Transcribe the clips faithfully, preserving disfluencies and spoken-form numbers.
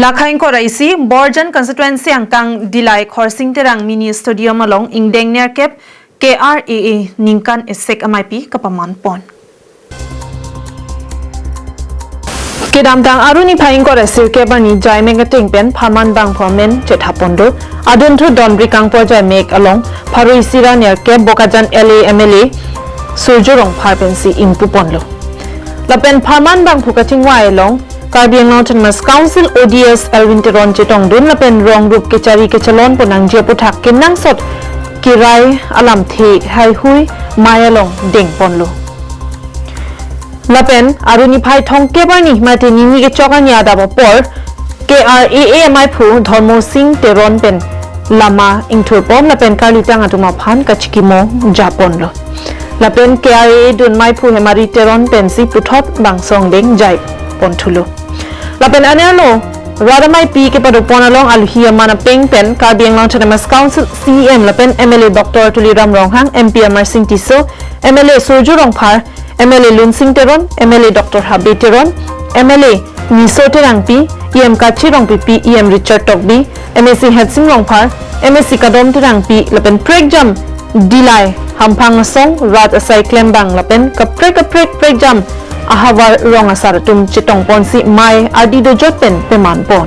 Lakha ingkoi ra isi, Borjan constituency angkang Dillai Khorsing Terang Mini Stadium along ingdeng nerkep K R A A ningkan esek ameipi kapaman pon. Kedamtang Aru niphai ingkoi ra sirkep arni jaimek ateng pen pharman bangphu amen chethap pon do. Adunthu Donbri Kangpo jaimek along pharo isi ra nerkep Bokajan L A M L A Surjya Rongphar pensi ingpu ponlo. Lapen pharman bangphu kachingvai along Karbi Anglong Autonomous Council O D S Elwin Teron chetongdun lapen rong rup kechari kechalon pon nangji aputhak kenangsot kirai alamthe haihui mei along deng ponlo. Lapen Aru niphai thomkep arni mate nini kechok arni adap apor K R A A ameiphu Dhormo Sing Teron pen lama ingthur pon lapen karlitang atum aphan kachikimo ja ponlo. Lapen K R A A dun meiphu Hemari Teron pensi puthot bangso angdeng jai pon thulo. Lapen anerlo rat ameipi kepado pon along alohi aman apeng pen Karbi Anglong Autonomous Council C E M lapen M L A Doctor Tuliram Ronghang, M P Amarsing Tisso, M L A Surjya Rongphar, M L A Lunsing Teron, M L A Doctor Habe Teron, M L A Niso Terangpi, E M Kachi Rongpipi, E M Richard Tokbi, M A C Hetsing Rongphar, M A C Kadom Terangpi, lapen prekjam Dillai Hamphang asong, rat asai klembang lapen kaprek kaprek prekjam ahavar rong asar atum chetong ponsi mei ardi dojot pen peman pon.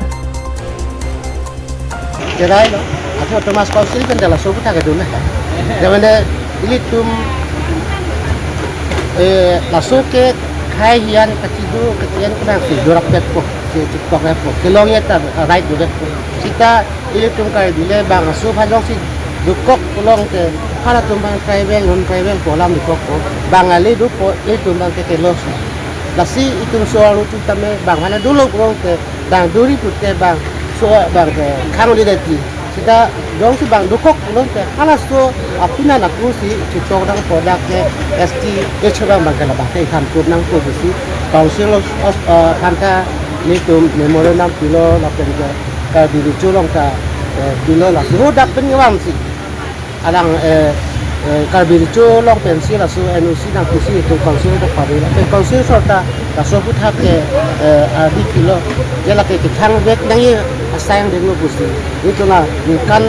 Cherai lo, ake Autonomous Council pen da laso aputhak kedo na. Jamane ilitum, eh, laso ke khai hian kachidu kachian kunang si dorap pet po, si chitok pet po, kelong ya ta right do pet po. Sita ilitum Karbi le bang aso phajong si dokok pulote halatum bang tribal, non tribal pu alam dokok po, Bangali do po, ilitum bang ke kelos. Lasi itum so aru tu tame bang mana dolo pulote, bang duri pute bang so bang ke khang di dati. Sita jongsi bang dokok pulote halaso apina naku si chitok dang podak ke S T H bang bang ke labang ke ikhan tup nangpo pusi Council of, of, eh, aphan ta nelitum memorandum pilo lapen ke Karbi Recho along ta, eh, pilo laso dak pen kevang si. Alang, eh, eh, Karbi Recho along pensi laso N O C nangpo pusi itum Council ta pari lapen Council asor ta laso aputhak ke, eh, ardi pilo. Je lake kethang vek nangji asai angdeng lo pusi. Itum la ningkan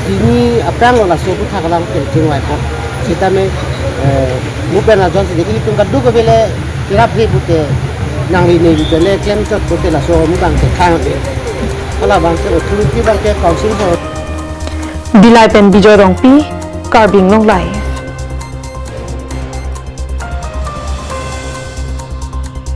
hini aphrang lo laso aputhak alang pen chingvai po. Sitame, eh, mo pen ajon si ilitum kadokave le kirap he pute nangli neli pen le klem chot pute laso mo bang ke khang ke. Hala bang ke authority bang ke Council ho. Dillai pen Bijoy Rongpi, Karbi Anglong Live.